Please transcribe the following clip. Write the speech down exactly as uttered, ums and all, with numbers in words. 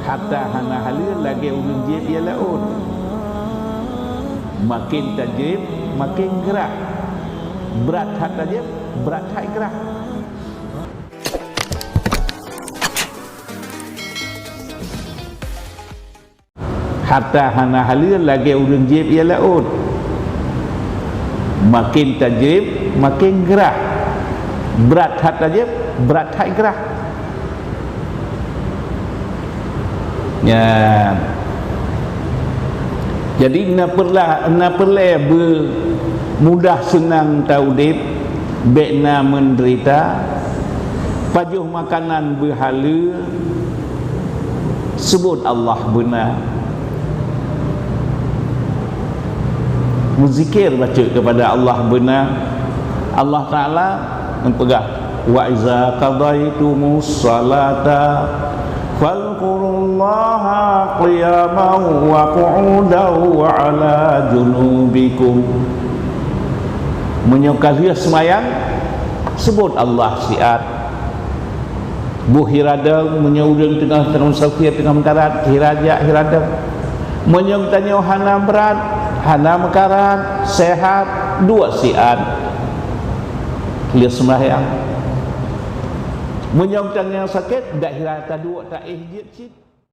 Hareuta hana haleue lagée ureuëng jieb ié laôt. Maken tajieb, maken grah. Brat that tajieb, brat that grah. Hareuta hana haleue lagée ureuëng jieb ié laôt. Maken tajieb, maken grah. Brat that tajieb, brat that grah. Nyan. Jadi, na peureulée, na peureulée beu mudah seunang taudeb, bék na meudeurita, pajoh makanan beuhaleue, seubot Allah beuna. Meuzikir bacut keupada Allah beuna. Allah Taala geupeugah, "Wa iza qadaitumus salata fadhkurullaha qiyaman wa qu'udan wa 'ala junubikum." Meunyoe ka lheueh seumayang, seubot Allah siat. Boh hira dong, meunyoe ureuëng teungoh, teungoh musafir, teungoh meukarat, hira jak, hira dong. Meunyoe geutanyoe hana brat, hana meukarat, sehat, duek siat lheueh seumayang. Meunyoe geutanyoe sakét, dak hira taduek, taéh jeuet cit.